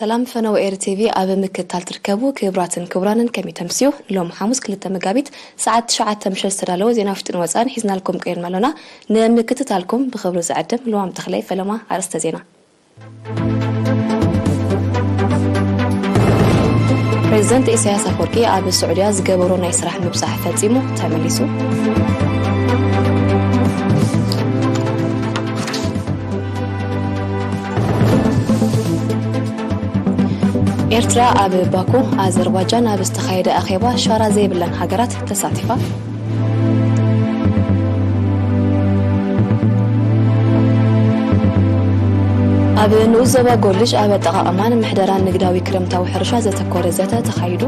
ሰላም ፈነወ ኤሪ ቲቪ ኣብ ምክትታል ትርከቡ ክቡራትን ክቡራንን ከመይ ተምስዩ? ሎም ሓሙስ ክልተ መጋቢት ሰዓት ትሽዓተ ምሸት ዝተዳለወ ዜና ውሽጥን ወጻእን ሒዝናልኩም ቀሪብና ኣሎና። ንምክትታልኩም ብኽብሪ ዝዕድም ልዋም ተኽላይ ፈለማ ኣርእስተ ዜና። ፕሬዚደንት ኢሳያስ ኣፈወርቂ ኣብ ስዑድያ ዝገበሮ ናይ ስራሕ ምብጻሕ ፈጺሙ ተመሊሱ። ኤርትራ ኣብ ባኩ ኣዘርባጃን ኣብ ዝተኻየደ ኣኼባ ሻራ ዘይብለን ሃገራት ተሳቲፋ። ኣብ ንኡስ ዞባ ጎልጅ ኣብ ኣጠቓቕማን ምሕደራን ንግዳዊ ክረምታዊ ሕርሻ ዘተኮረ ዘተ ተኻይዱ።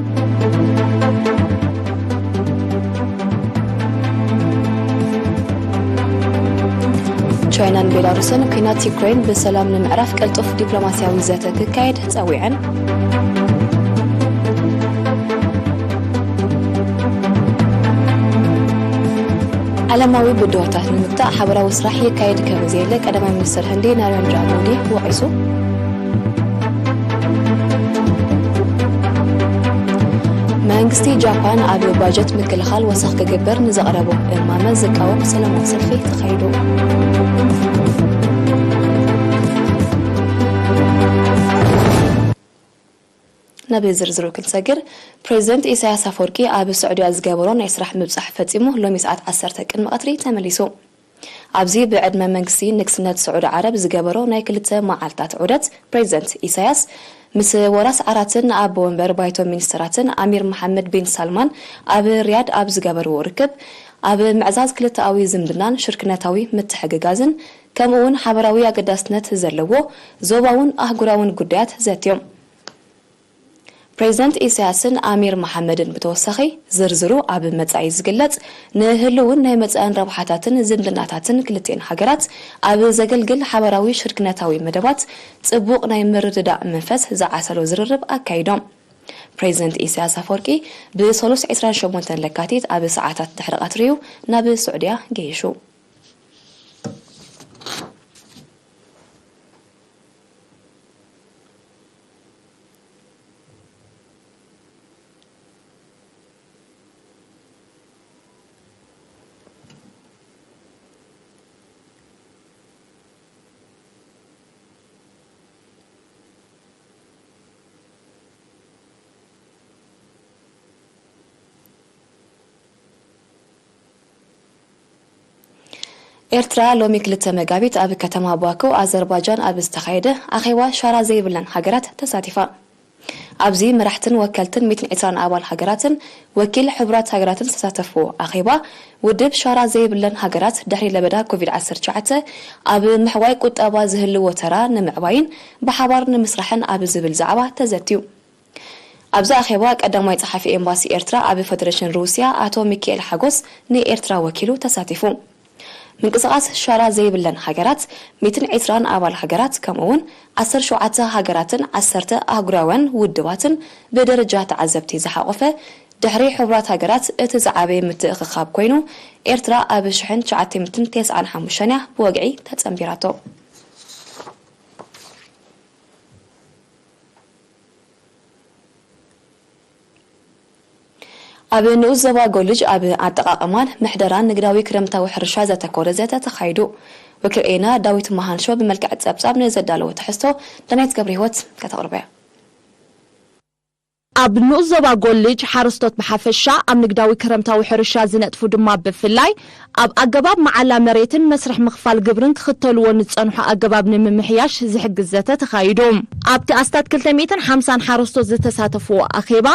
ቻይናን ቤላሩስን ኲናት ዩክሬን ብሰላም ንምዕራፍ ቅልጡፍ ዲፕሎማስያዊ ዘተ ክካየድ ጸዊዐን። ዓለማዊ ብድሆታት ንምግታእ ሓበራዊ ስራሕ ይካየድ ከም ዘየለ ቀዳማይ ሚኒስትር ህንዲ ናሬንድራ ሞዲ ወቒሱ። መንግስቲ ጃፓን ኣብ ባጀት ምክልኻል ወሰኽ ክግበር ንዘቕረቦ እማመ ዝቃወም ሰላማዊ ሰልፊ ተኻይዱ። ናብ ዝርዝሩ ክንሰግር፣ ፕሬዚደንት ኢሳያስ ኣፈወርቂ ኣብ ስዑድያ ዝገበሮ ናይ ስራሕ ምብጻሕ ፈጺሙ ሎሚ ሰዓት ዓሰርተ ቅድሚ ቀትሪ ተመሊሱ። ኣብዚ ብዕድመ መንግስቲ ንግስነት ስዑዲ ዓረብ ዝገበሮ ናይ ክልተ መዓልታት ዑደት፣ ፕሬዚደንት ኢሳያስ ምስ ወራስ ዓራትን ኣቦ ወንበር ባይቶ ሚኒስትራትን ኣሚር መሓመድ ቢን ሳልማን ኣብ ሪያድ ኣብ ዝገበርዎ ርክብ፣ ኣብ ምዕዛዝ ክልተኣዊ ዝምድናን ሽርክነታዊ ምትሕግጋዝን፣ ከምኡ እውን ሓበራዊ ኣገዳስነት ዘለዎ ዞባውን ኣህጉራውን ጉዳያት ዘትዮም። ፕሬዚደንት ኢሳያስን ኣሚር መሓመድን ብተወሳኺ፣ ዝርዝሩ ኣብ መጻኢ ዝግለጽ፣ ንህልውን ናይ መጻእን ረብሓታትን ዝምድናታትን ክልቲኤን ሃገራት ኣብ ዘገልግል ሓበራዊ ሽርክነታዊ መደባት ጽቡቕ ናይ ምርድዳእ መንፈስ ዝዓሰሎ ዝርርብ ኣካይዶም። ፕሬዚደንት ኢሳያስ ኣፈወርቂ ብሰሉስ ዕስራን ሸሞንተን ለካቲት ኣብ ሰዓታት ድሕሪ ቀትሪ እዩ ናብ ስዑድያ ገይሹ። ኤርትራ ሎሚ ክልተ መጋቢት ኣብ ከተማ ባኩ ኣዘርባጃን ኣብ ዝተኻየደ ኣኼባ ሻራ ዘይብለን ሃገራት ተሳቲፋ። ኣብዚ መራሕትን ወከልትን ሚእትን ዕስራን ኣባል ሃገራትን ወኪል ሕቡራት ሃገራትን ዝተሳተፍዎ ኣኼባ፣ ውድብ ሻራ ዘይብለን ሃገራት ድሕሪ ለበዳ ኮቪድ ዓሰርተ ትሽዓተ ኣብ ምሕዋይ ቁጠባ ዝህልዎ ተራ ንምዕባይን ብሓባር ንምስራሕን ኣብ ዝብል ዛዕባ ተዘትዩ። ኣብዚ ኣኼባ ቀዳማይ ጸሓፊ ኤምባሲ ኤርትራ ኣብ ፈደረሽን ሩስያ ኣቶ ሚካኤል ሓጎስ ንኤርትራ ወኪሉ ተሳቲፉ። ምንቅስቓስ ሻራ ዘይብለን ሃገራት፣ ሚእትን ዕስራን ኣባል ሃገራት፣ ከምኡ እውን ዓሰርተ ሸውዓተ ሃገራትን ዓሰርተ ኣህጉራውያን ውድባትን ብደረጃ ተዓዘብቲ ዝሓቖፈ፣ ድሕሪ ሕቡራት ሃገራት እቲ ዝዓበየ ምትእኽኻብ ኮይኑ፣ ኤርትራ ኣብ ሽሕን ትሽዓተ ሚእትን ተስዓን ሓሙሽተን እያ ብወግዒ ተጸንቢራቶ። ኣብ ንኡስ ዞባ ጎልጅ ኣብ ኣጠቓቕማን ምሕደራን ንግዳዊ ክረምታዊ ሕርሻ ዘተኮረ ዘተ ተኻይዱ። ወኪል ኤና ዳዊት መሃንሾ ብመልክዕ ጸብጻብ ንዘዳለዎ ትሕዝቶ ዳናይት ገብረ ህይወት ከተቕርበያ። ኣብ ንኡስ ዞባ ጎልጅ ሓረስቶት ብሓፈሻ፣ ኣብ ንግዳዊ ክረምታዊ ሕርሻ ዝነጥፉ ድማ ብፍላይ፣ ኣብ ኣገባብ መዓላ መሬትን መስርሕ ምኽፋል ግብርን ክኽተልዎ ንዝጸንሑ ኣገባብ ንምምሕያሽ ዝሕግዝ ዘተ ተኻይዱ። ኣብቲ ኣስታት ክልተ ሚእትን ሓምሳን ሓረስቶት ዝተሳተፍዎ ኣኼባ፣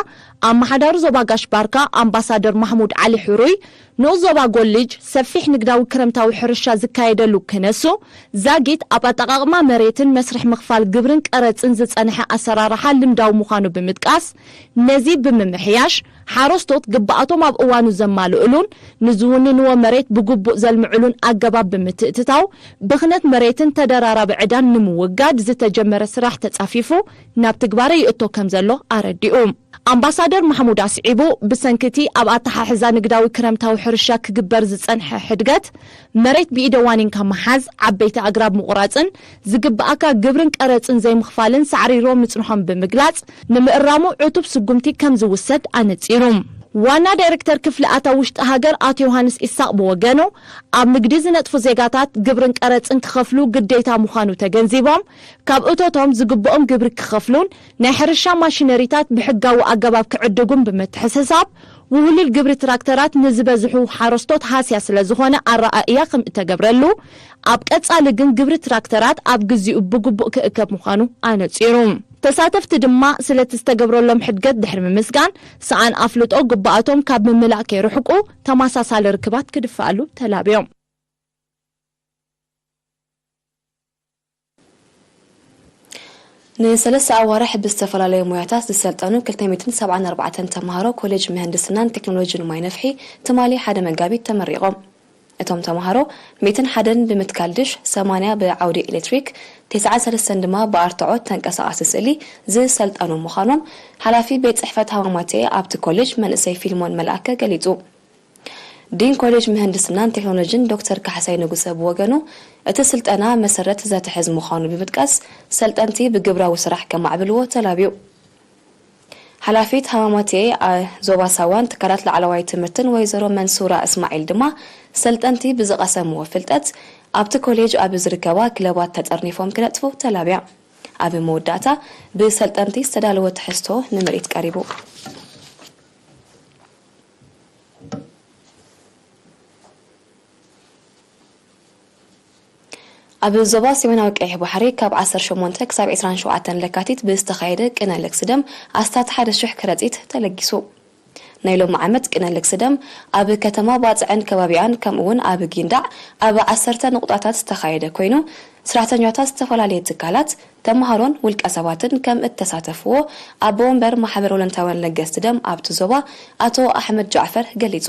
ኣመሓዳሪ ዞባ ጋሽ ባርካ ኣምባሳደር ማሕሙድ ዓሊ ሕሩይ፣ ንኡስ ዞባ ጎልጅ ሰፊሕ ንግዳዊ ክረምታዊ ሕርሻ ዝካየደሉ ክነሱ፣ ዛጊት ኣብ ኣጠቓቕማ መሬትን መስርሕ ምኽፋል ግብርን ቀረጽን ዝጸንሐ ኣሰራርሓ ልምዳዊ ምዃኑ ብምጥቃስ፣ ነዚ ብምምሕያሽ፣ ሓረስቶት ግብኣቶም ኣብ እዋኑ ዘማልእሉን ንዝውንንዎ መሬት ብግቡእ ዘልምዕሉን ኣገባብ ብምትእትታው፣ ብኽነት መሬትን ተደራራቢ ዕዳን ንምውጋድ ዝተጀመረ ስራሕ ተጻፊፉ ናብ ትግባረ ይእቶ ከም ዘሎ ኣረዲኡ። ኣምባሳደር ማሕሙድ ኣስዒቡ፣ ብሰንኪ እቲ ኣብ ኣተሓሕዛ ንግዳዊ ክረምታዊ ሕርሻ ክግበር ዝጸንሐ ሕድገት፣ መሬት ብኢደ ዋኒንካ ምሓዝ፣ ዓበይቲ ኣግራብ ምቑራጽን ዝግብኣካ ግብርን ቀረጽን ዘይምኽፋልን ሳዕሪሮም ምጽንሖም ብምግላጽ፣ ንምእራሙ ዕቱብ ስጉምቲ ከም ዝውሰድ ኣነጺሩ። ዋና ዳይሬክተር ክፍሊ ኣታዊ ውሽጢ ሃገር ኣቶ ዮሃንስ ኢሳቕ ብወገኑ፣ ኣብ ንግዲ ዝነጥፉ ዜጋታት ግብርን ቀረጽን ክኸፍሉ ግዴታ ምዃኑ ተገንዚቦም፣ ካብ እቶቶም ዝግብኦም ግብሪ ክኸፍሉን ናይ ሕርሻ ማሽነሪታት ብሕጋዊ ኣገባብ ክዕድጉን ብምትሕስሳብ፣ ውህሉል ግብሪ ትራክተራት ንዝበዝሑ ሓረስቶት ሃስያ ስለ ዝኾነ ኣረኣእያ ከም እተገብረሉ፣ ኣብ ቀጻሊ ግን ግብሪ ትራክተራት ኣብ ግዚኡ ብግቡእ ክእከብ ምዃኑ ኣነጺሩ። ተሳተፍቲ ድማ ስለቲ ዝተገብረሎም ሕድገት ድሕሪ ምምስጋን፣ ሰኣን ኣፍልጦ ግብኣቶም ካብ ምምላእ ከይርሕቁ ተመሳሳሊ ርክባት ክድፍኣሉ ተላብዮም። ንሰለስተ ኣዋርሕ ብዝተፈላለዩ ሞያታት ዝሰልጠኑ ክልተ ሚእትን ሰብዓን ኣርባዕተን ተምሃሮ ኮሌጅ ምህንድስናን ቴክኖሎጂን ማይ ነፍሒ ትማሊ ሓደ መጋቢት ተመሪቖም። እቶም ተምሃሮ ሚእትን ሓደን ብምትካል ድሽ፣ ሰማንያ ብዓውዲ ኤሌክትሪክ፣ ተስዓን ሰለስተን ድማ ብኣርትዖት ተንቀሳቓሲ ስእሊ ዝሰልጠኑ ምዃኖም ሓላፊ ቤት ጽሕፈት ሃማማቴ ኣብቲ ኮሌጅ መንእሰይ ፊልሞን መልኣከ ገሊጹ። ዲን ኮሌጅ ምህንድስናን ቴክኖሎጂን ዶክተር ካሕሳይ ንጉሰ ብወገኑ፣ እቲ ስልጠና መሰረት ዘትሕዝ ምዃኑ ብምጥቃስ፣ ሰልጠንቲ ብግብራዊ ስራሕ ከማዕብልዎ ተላብዩ። ሓላፊት ሃማማቴ ዞባ ሳዋን ትካላት ላዕለዋይ ትምህርትን ወይዘሮ መንሱራ እስማዒል ድማ፣ ሰልጠንቲ ብዝቐሰምዎ ፍልጠት ኣብቲ ኮሌጅ ኣብ ዝርከባ ክለባት ተጠርኒፎም ክነጥፉ ተላብያ። ኣብ መወዳእታ ብሰልጠንቲ ዝተዳለወ ትሕዝቶ ንምርኢት ቀሪቡ። ኣብ ዞባ ሰሜናዊ ቀይሕ ባሕሪ ካብ ዓሰርተ ሸሞንተ ክሳብ ዕስራን ሸውዓተን ለካቲት ብዝተኻየደ ቅነ ለግሲ ደም ኣስታት ሓደ ሽሕ ከረጺት ተለጊሱ። ናይ ሎሚ ዓመት ቅነ ለግሲ ደም ኣብ ከተማ ባጽዕን ከባቢኣን ከምኡ እውን ኣብ ጊንዳዕ ኣብ ዓሰርተ ንቑጣታት ዝተኻየደ ኮይኑ፣ ሰራሕተኛታት ዝተፈላለየ ትካላት፣ ተምሃሮን ውልቀ ሰባትን ከም እተሳተፍዎ ኣቦ ወንበር ማሕበር ወለንታውያን ለገስቲ ደም ኣብቲ ዞባ ኣቶ ኣሕመድ ጃዕፈር ገሊጹ።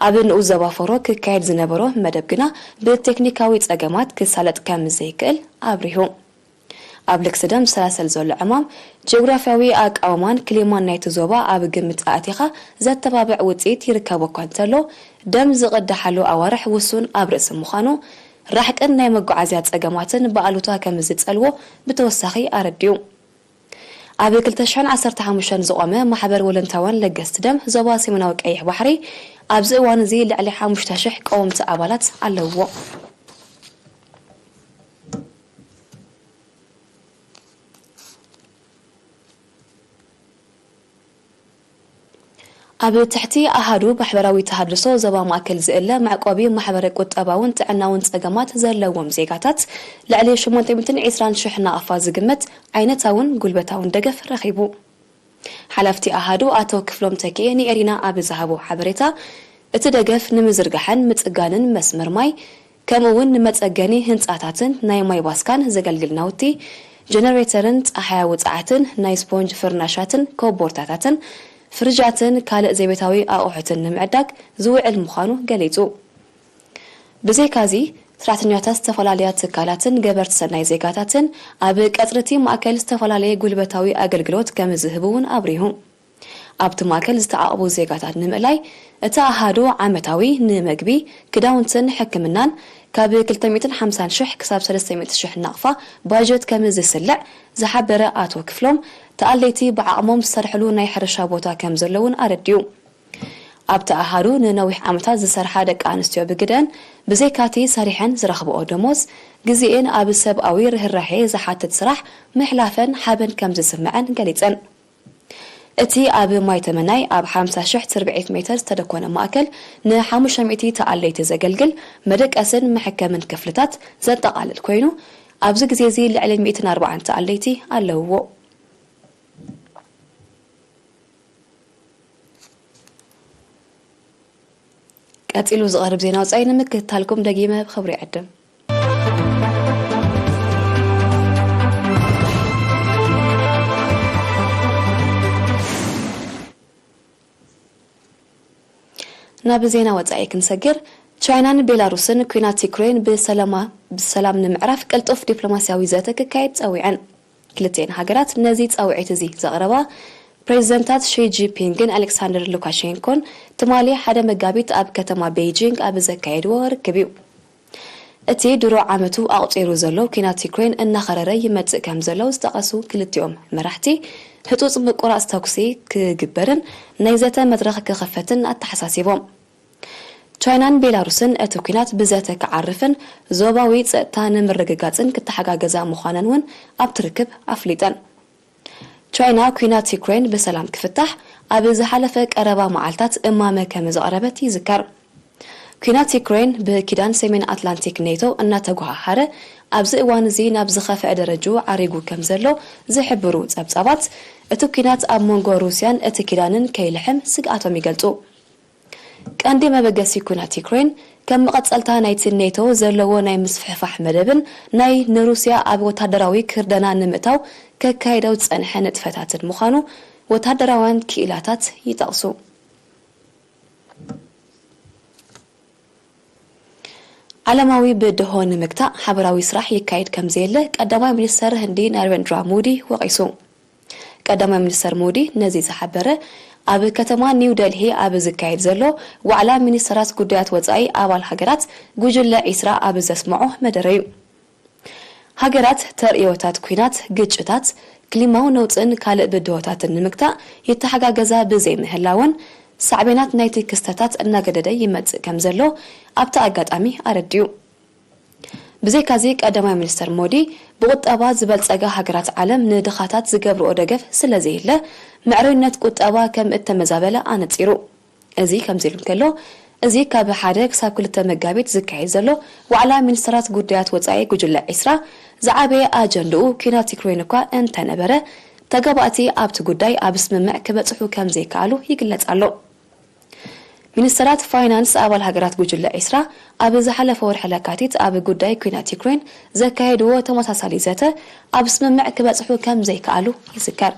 ኣብ ንኡስ ዞባ ፎሮ ክካየድ ዝነበሮ መደብ ግና ብቴክኒካዊ ጸገማት ክሳለጥ ከም ዘይክእል ኣብሪሁ። ኣብ ልግሲ ደም ዝሰላሰል ዘሎ ዕማም፣ ጂኦግራፍያዊ ኣቃውማን ክሊማን ናይቲ ዞባ ኣብ ግምት ኣእቲኻ ዘተባብዕ ውጽኢት ይርከቦ እኳ እንተሎ፣ ደም ዝቕዳሓሉ ኣዋርሕ ውሱን ኣብ ርእሲ ምዃኑ፣ ራሕቅን ናይ መጓዓዝያ ጸገማትን ብኣሉታ ከም ዝጸልዎ ብተወሳኺ ኣረዲኡ። ኣብ ክልተ ሽሕን ዓሰርተ ሓሙሽተን ዝቖመ ማሕበር ወለንታውያን ለገስቲ ደም ዞባ ሰሜናዊ ቀይሕ ባሕሪ ኣብዚ እዋን እዚ ልዕሊ ሓሙሽተ ሽሕ ቀወምቲ ኣባላት ኣለውዎ። ኣብ ትሕቲ ኣሃዱ ማሕበራዊ ተሃድሶ ዞባ ማእከል ዝእለ መዕቆቢ ማሕበረ ቁጠባውን ጥዕናውን ጸገማት ዘለዎም ዜጋታት ልዕሊ ሸሞንተ ሚእትን ዕስራን ሽሕ ናቕፋ ዝግመት ዓይነታውን ጉልበታውን ደገፍ ረኺቡ። ሓላፍቲ ኣሃዱ ኣቶ ክፍሎም ተኪኤ ንኤሪና ኣብ ዝሃቦ ሓበሬታ፣ እቲ ደገፍ ንምዝርጋሕን ምጽጋንን መስመር ማይ፣ ከምኡ እውን ንመጸገኒ ህንጻታትን ናይ ማይ ባስካን ዘገልግል ናውቲ፣ ጀነሬተርን ጸሓያዊ ጸዓትን፣ ናይ ስፖንጅ ፍርናሻትን ኮቦርታታትን፣ ፍርጃትን ካልእ ዘቤታዊ ኣቑሑትን ንምዕዳግ ዝውዕል ምዃኑ ገሊጹ። ብዘይካዚ፣ ሰራሕተኛታት ዝተፈላለያ ትካላትን ገበርቲ ሰናይ ዜጋታትን ኣብ ቀጽሪ እቲ ማእከል ዝተፈላለየ ጉልበታዊ ኣገልግሎት ከም ዝህቡ እውን ኣብሪሁ። ኣብቲ ማእከል ዝተዓቕቡ ዜጋታት ንምእላይ፣ እቲ ኣሃዱ ዓመታዊ ንመግቢ፣ ክዳውንትን ሕክምናን ካብ ክልተ ሚእትን ሓምሳን ሽሕ ክሳብ ሰለስተ ሚእቲ ሽሕ ናቕፋ ባጀት ከም ዝስልዕ ዝሓበረ ኣቶ ክፍሎም፣ ተኣለይቲ ብዓቕሞም ዝሰርሕሉ ናይ ሕርሻ ቦታ ከም ዘሎ እውን ኣረዲኡ። ኣብቲ ኣሃዱ ንነዊሕ ዓመታት ዝሰርሓ ደቂ ኣንስትዮ ብግደን ብዘይካቲ ሰሪሐን ዝረኽብኦ ደሞዝ፣ ግዜኤን ኣብ ሰብኣዊ ርህራሄ ዝሓትት ስራሕ ምሕላፈን ሓበን ከም ዝስምዐን ገሊጸን። እቲ ኣብ ማይ ተመናይ ኣብ ሓምሳ ሽሕ ትርብዒት ሜተር ዝተደኮነ ማእከል ንሓሙሽተ ሚእቲ ተኣለይቲ ዘገልግል መደቀስን መሐከምን ክፍልታት ዘጠቓልል ኮይኑ፣ ኣብዚ ግዜ እዚ ልዕሊ ሚእትን ኣርባዓን ተኣለይቲ ኣለውዎ። ቀጺሉ ዝቐርብ ዜና ወጻኢ ንምክትታልኩም ደጊመ ብኽብሪ ይዕድም። ናብ ዜና ወጻኢ ክንሰግር፣ ቻይናን ቤላሩስን ኲናት ዩክሬን ብሰላማ-፣ ብሰላም ንምዕራፍ ቅልጡፍ ዲፕሎማስያዊ ዘተ ክካየድ ጸዊዐን። ክልቲኤን ሃገራት ነዚ ጻውዒት እዚ ዘቕረባ ፕሬዚደንታት ሺ ጂንፒንግን ኣሌክሳንደር ሉካሼንኮን ትማሊ ሓደ መጋቢት ኣብ ከተማ ቤይጂንግ ኣብ ዘካየድዎ ርክብ እዩ። እቲ ድሮ ዓመቱ ኣቑጺሩ ዘሎ ኲናት ዩክሬን እናኸረረ ይመጽእ ከም ዘሎ ዝጠቐሱ ክልቲኦም መራሕቲ፣ ህጹጽ ምቁራጽ ተኩሲ ክግበርን ናይ ዘተ መድረኽ ክኽፈትን ኣተሓሳሲቦም። ቻይናን ቤላሩስን እቲ ኲናት ብዘተ ክዓርፍን ዞባዊ ጸጥታ ንምርግጋጽን ክተሓጋገዛ ምዃነን እውን ኣብቲ ርክብ ኣፍሊጠን። ቻይና ኲናት ዩክሬን ብሰላም ክፍታሕ ኣብ ዝሓለፈ ቀረባ መዓልታት እማመ ከም ዘቕረበት ይዝከር። ኲናት ዩክሬን ብኪዳን ሰሜን ኣትላንቲክ ኔቶ እናተጓሃሃረ ኣብዚ እዋን እዚ ናብ ዝኸፍአ ደረጅኡ ዓሪጉ ከም ዘሎ ዝሕብሩ ጸብጻባት፣ እቲ ኲናት ኣብ መንጎ ሩስያን እቲ ኪዳንን ከይልሕም ስግኣቶም ይገልጹ። ቀንዲ መበገሲ ኲናት ዩክሬን ከም መቐጸልታ ናይቲ ኔቶ ዘለዎ ናይ ምስፍሕፋሕ መደብን ናይ ንሩስያ ኣብ ወታደራዊ ክርደና ንምእታው ከካይደው ዝጸንሐ ንጥፈታትን ምዃኑ ወታደራውያን ክኢላታት ይጠቕሱ። ዓለማዊ ብድሆ ንምግታእ ሓበራዊ ስራሕ ይካየድ ከም ዘየለ ቀዳማይ ሚኒስተር ህንዲ ናሬንድራ ሞዲ ወቒሱ። ቀዳማይ ሚኒስተር ሞዲ ነዚ ዝሓበረ ኣብ ከተማ ኒው ደልሂ ኣብ ዝካየድ ዘሎ ዋዕላ ሚኒስተራት ጉዳያት ወጻኢ ኣባል ሃገራት ጉጅለ ዒስራ ኣብ ዘስምዖ መደረ እዩ። ሃገራት ተርእዮታት ኲናት፣ ግጭታት፣ ክሊማዊ ነውጽን ካልእ ብድሆታትን ንምግታእ ይተሓጋገዛ ብዘይምህላወን፣ ሳዕቤናት ናይቲ ክስተታት እናገደደ ይመጽእ ከም ዘሎ ኣብቲ ኣጋጣሚ ኣረዲኡ። ብዘይካዚ፣ ቀዳማይ ሚኒስተር ሞዲ፣ ብቁጠባ ዝበልጸጋ ሃገራት ዓለም ንድኻታት ዝገብርኦ ደገፍ ስለ ዘየለ፣ ምዕሩይነት ቁጠባ ከም እተመዛበለ ኣነጺሩ። እዚ ከምዚ ኢሉ እንከሎ፣ እዚ ካብ ሓደ ክሳብ ክልተ መጋቢት ዝካየድ ዘሎ ዋዕላ ሚኒስተራት ጉዳያት ወጻኢ ጉጅለ ዒስራ ዝዓበየ ኣጀንድኡ ኲናት ዩክሬን እኳ እንተነበረ፣ ተጋባእቲ ኣብቲ ጉዳይ ኣብ ስምምዕ ክበጽሑ ከም ዘይከኣሉ ይግለጽ ኣሎ። ሚኒስተራት ፋይናንስ ኣባል ሃገራት ጉጅለ ዒስራ ኣብ ዝሓለፈ ወርሒ ለካቲት ኣብ ጉዳይ ኲናት ዩክሬን ዘካየድዎ ተመሳሳሊ ዘተ ኣብ ስምምዕ ክበጽሑ ከም ዘይከኣሉ ይዝከር።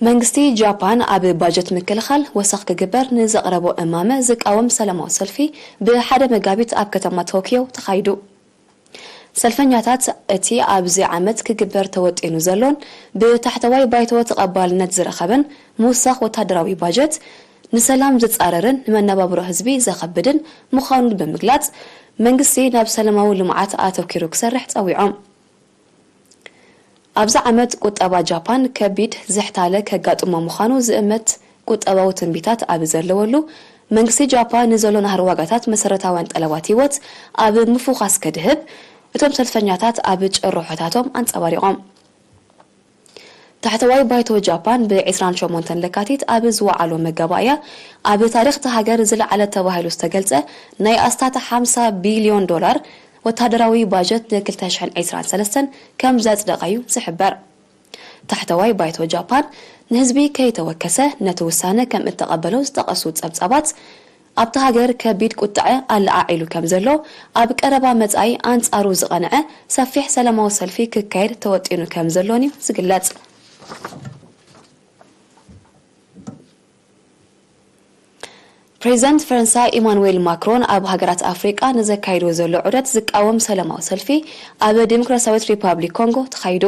መንግስቲ ጃፓን ኣብ ባጀት ምክልኻል ወሰኽ ክግበር ንዘቕረቦ እማመ ዝቃወም ሰላማዊ ሰልፊ ብሓደ መጋቢት ኣብ ከተማ ቶኪዮ ተኻይዱ። ሰልፈኛታት እቲ ኣብዚ ዓመት ክግበር ተወጢኑ ዘሎን ብታሕተዋይ ባይቶ ተቐባልነት ዝረኸበን ምውሳኽ ወታደራዊ ባጀት ንሰላም ዝጻረርን ንመነባብሮ ህዝቢ ዘኸብድን ምዃኑ ብምግላጽ፣ መንግስቲ ናብ ሰላማዊ ልምዓት ኣተኲሩ ክሰርሕ ጸዊዖም። ኣብዚ ዓመት ቁጠባ ጃፓን ከቢድ ዝሕታለ ከጋጥሞ ምዃኑ ዝእመት ቁጠባዊ ትንቢታት ኣብ ዘለወሉ፣ መንግስቲ ጃፓን ንዘሎ ናህሪ ዋጋታት መሰረታውያን ጠለባት ህይወት ኣብ ምፍዃስ ከድህብ እቶም ሰልፈኛታት ኣብ ጭርሖታቶም ኣንጸባሪቖም። ታሕተዋይ ባይቶ ጃፓን ብ ዕስራን ሸሞንተን ለካቲት ኣብ ዝወዓሎ መጋባእያ፣ ኣብ ታሪኽ እታ ሃገር ዝለዓለ ተባሂሉ ዝተገልጸ ናይ ኣስታት ሓምሳ ቢልዮን ዶላር ወታደራዊ ባጀት ን ክልተ ሽሕን ዕስራን ሰለስተን ከም ዘጽደቐ እዩ ዝሕበር። ታሕተዋይ ባይቶ ጃፓን ንህዝቢ ከይተወከሰ ነቲ ውሳነ ከም እተቐበሎ ዝጠቐሱ ጸብጻባት፣ ኣብታ ሃገር ከቢድ ቁጥዐ ኣለዓዒሉ ከም ዘሎ፣ ኣብ ቀረባ መጻኢ ኣንጻሩ ዝቐንዐ ሰፊሕ ሰላማዊ ሰልፊ ክካየድ ተወጢኑ ከም ዘሎን እዩ ዝግለጽ። ፕሬዚደንት ፈረንሳ ኢማኑዌል ማክሮን ኣብ ሃገራት ኣፍሪቃ ንዘካይድዎ ዘሎ ዑደት ዝቃወም ሰላማዊ ሰልፊ ኣብ ዴሞክራሲያዊት ሪፓብሊክ ኮንጎ ተኻይዱ።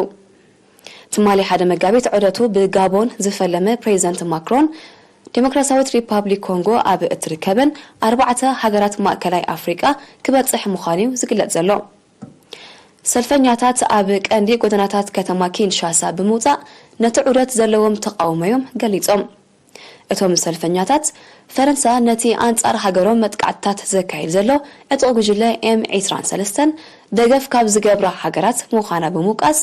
ትማሊ ሓደ መጋቢት ዑደቱ ብጋቦን ዝፈለመ ፕሬዚደንት ማክሮን፣ ዴሞክራሲያዊት ሪፓብሊክ ኮንጎ ኣብ እትርከበን ኣርባዕተ ሃገራት ማእከላይ ኣፍሪቃ ክበጽሕ ምዃኑ እዩ ዝግለጽ ዘሎ። ሰልፈኛታት ኣብ ቀንዲ ጎደናታት ከተማ ኪንሻሳ ብምውጻእ ነቲ ዑደት ዘለዎም ተቃውሞ እዮም ገሊጾም። እቶም ሰልፈኛታት፣ ፈረንሳ ነቲ ኣንጻር ሃገሮም መጥቃዕትታት ዘካይድ ዘሎ ዕጡቕ ጉጅለ ኤም ዕስራን ሰለስተን ደገፍ ካብ ዝገብራ ሃገራት ምዃና ብምውቃስ፣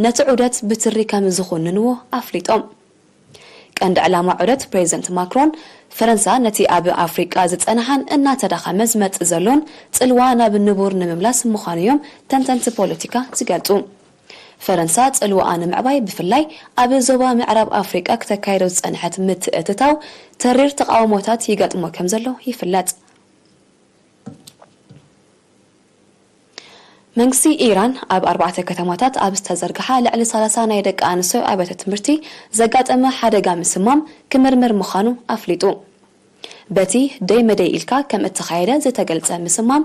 ነቲ ዑደት ብትሪ ከም ዝኹንንዎ ኣፍሊጦም። ቀንዲ ዕላማ ዑደት ፕሬዚደንት ማክሮን፣ ፈረንሳ ነቲ ኣብ ኣፍሪቃ ዝጸንሓን እናተዳኸመ ዝመጽእ ዘሎን ጽልዋ ናብ ንቡር ንምምላስ ምዃኑ እዮም ተንተንቲ ፖለቲካ ዝገልጹ። ፈረንሳ ጽልዋኣ ንምዕባይ፣ ብፍላይ ኣብ ዞባ ምዕራብ ኣፍሪቃ ክተካይዶ ዝጸንሐት ምትእትታው፣ ተሪር ተቓውሞታት ይገጥሞ ከም ዘሎ ይፍለጥ። መንግስቲ ኢራን ኣብ ኣርባዕተ ከተማታት ኣብ ዝተዘርግሓ ልዕሊ ሰላሳ ናይ ደቂ ኣንስትዮ ኣብያተ ትምህርቲ ዘጋጠመ ሓደጋ ምስማም ክምርምር ምዃኑ ኣፍሊጡ። በቲ ደይ መደይ ኢልካ ከም እተኻየደ ዝተገልጸ ምስማም፣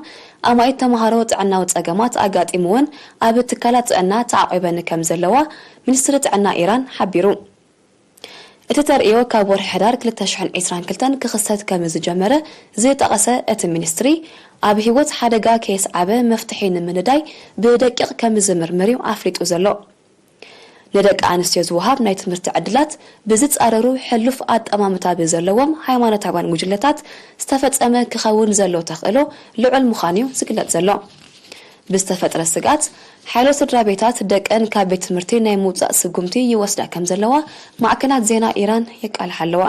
ኣማኢት ተምሃሮ ጥዕናዊ ጸገማት ኣጋጢምወን ኣብ ትካላት ጥዕና ተዓቒበን ከም ዘለዋ ሚኒስትሪ ጥዕና ኢራን ሓቢሩ። እቲ ተርእዮ ካብ ወርሒ ሕዳር ክልተ ሽሕን ዕስራን ክልተን ክኽሰት ከም ዝጀመረ ዝጠቐሰ እቲ ሚኒስትሪ፣ ኣብ ህይወት ሓደጋ ከየስዓበ መፍትሒ ንምንዳይ ብደቂቕ ከም ዝምርምር እዩ ኣፍሊጡ ዘሎ። ንደቂ ኣንስትዮ ዝወሃብ ናይ ትምህርቲ ዕድላት ብዝጻረሩ ሕሉፍ ኣጠማምታ ብዘለዎም ሃይማኖታውያን ጉጅለታት ዝተፈጸመ ክኸውን ዘሎ ተኽእሎ ልዑል ምዃኑ እዩ ዝግለጽ ዘሎ። ብዝተፈጥረ ስግኣት፣ ሓያሎ ስድራ ቤታት ደቀን ካብ ቤት ትምህርቲ ናይ ምውጻእ ስጉምቲ ይወስዳ ከም ዘለዋ ማዕከናት ዜና ኢራን የቃልሓ ኣለዋ።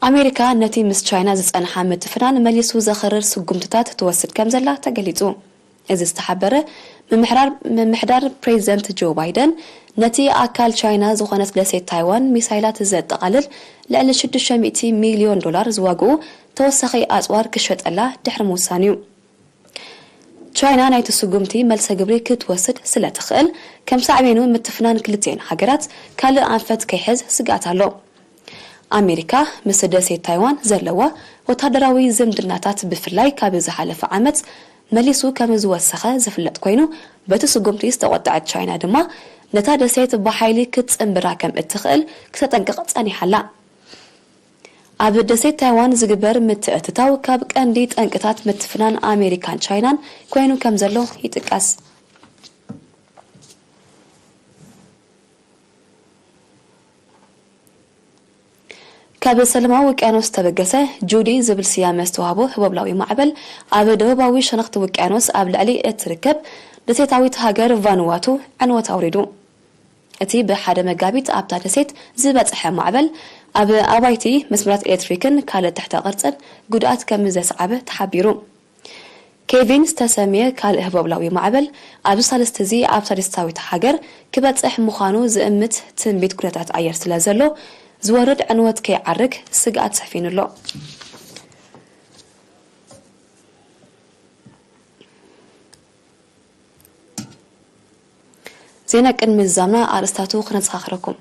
ኣሜሪካ ነቲ ምስ ቻይና ዝጸንሓ ምትፍናን መሊሱ ዘኽርር ስጉምትታት ትወስድ ከም ዘላ ተገሊጹ። እዚ ዝተሓበረ፣ ምምሕራር ምምሕዳር ፕሬዚደንት ጆ ባይደን ነቲ ኣካል ቻይና ዝኾነት ደሴት ታይዋን ሚሳይላት ዘጠቓልል ልዕሊ ሽዱሽተ ሚእቲ ሚልዮን ዶላር ዝዋግኡ ተወሳኺ ኣጽዋር ክሸጠላ ድሕሪ ምውሳን እዩ። ቻይና ናይቲ ስጉምቲ መልሰ ግብሪ ክትወስድ ስለ ትኽእል፣ ከም ሳዕቤኑ ምትፍናን ክልቲኤን ሃገራት ካልእ ኣንፈት ከይሕዝ ስግኣት ኣሎ። ኣሜሪካ ምስ ደሴት ታይዋን ዘለዋ ወታደራዊ ዝምድናታት ብፍላይ ካብ ዝሓለፈ ዓመት መሊሱ ከም ዝወሰኸ ዝፍለጥ ኮይኑ፣ በቲ ስጉምቲ ዝተቖጠዐት ቻይና ድማ ነታ ደሴት ብሓይሊ ክትጽንብራ ከም እትኽእል ክተጠንቅቕ ጸኒሓ ኣላ። ኣብ ደሴት ታይዋን ዝግበር ምትእትታው ካብ ቀንዲ ጠንቅታት ምትፍናን ኣሜሪካን ቻይናን ኮይኑ ከም ዘሎ ይጥቀስ። ካብ ሰላማዊ ውቅያኖስ ዝተበገሰ ጁዲ ዝብል ስያመ ዝተዋህቦ ህቦብላዊ ማዕበል ኣብ ደቡባዊ ሸነኽቲ ውቅያኖስ ኣብ ልዕሊ እትርከብ ደሴታዊት ሃገር ቫኑዋቱ ዕንወት ኣውሪዱ። እቲ ብሓደ መጋቢት ኣብታ ደሴት ዝበጽሐ ማዕበል ኣብ ኣባይቲ፣ መስመራት ኤሌክትሪክን ካልእ ትሕተ ቅርጽን ጉድኣት ከም ዘስዓበ ተሓቢሩ። ኬቪን ዝተሰምየ ካልእ ህቦብላዊ ማዕበል ኣብዚ ሳልስቲ እዚ ኣብታ ደሴታዊት ሃገር ክበጽሕ ምዃኑ ዝእምት ትንቢት ኩነታት ኣየር ስለ ዘሎ፣ ዝወርድ ዕንወት ከይዓርግ ስግኣት ሰፊኑ ኣሎ። ዜና ቅድሚ ምዝዛምና ኣርእስታቱ ክነዘኻኽረኩም።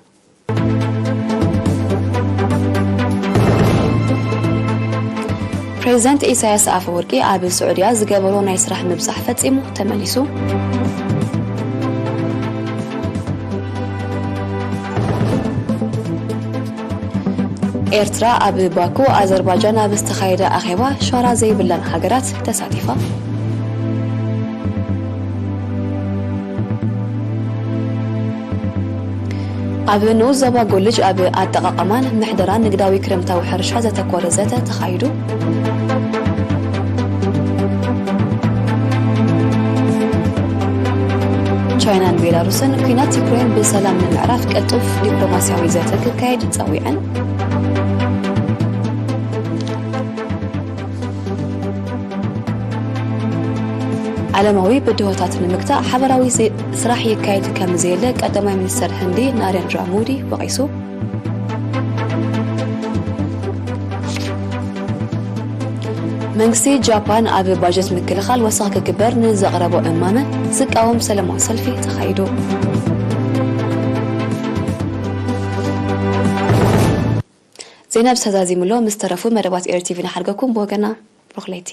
ፕሬዚደንት ኢሳያስ ኣፈወርቂ ኣብ ስዑድያ ዝገበሮ ናይ ስራሕ ምብጻሕ ፈጺሙ ተመሊሱ። ኤርትራ ኣብ ባኩ ኣዘርባጃን ኣብ ዝተኻየደ ኣኼባ ሻራ ዘይብለን ሃገራት ተሳቲፋ። ኣብ ንኡስ ዞባ ጎልጅ ኣብ ኣጠቓቕማን ምሕደራን ንግዳዊ ክረምታዊ ሕርሻ ዘተኮረ ዘተ ተኻይዱ። ቻይናን ቤላሩስን ኲናት ዩክሬን ብሰላም ንምዕራፍ ቅልጡፍ ዲፕሎማስያዊ ዘተ ክካየድ ጸዊዐን። ዓለማዊ ብድሆታት ንምግታእ ሓበራዊ ዘ-፣ ስራሕ ይካየድ ከም ዘየለ ቀዳማይ ሚኒስተር ህንዲ ናሬንድራ ሞዲ ወቒሱ። መንግስቲ ጃፓን ኣብ ባጀት ምክልኻል ወሰኽ ክግበር ንዘቕረቦ እማመ ዝቃወም ሰላማዊ ሰልፊ ተኻይዱ። ዜና ብዝተዛዚሙሎ ምስ ተረፉ መደባት ኤር ቲቪ ንሓድገኩም። ብወገና ብሩኽ ለይቲ።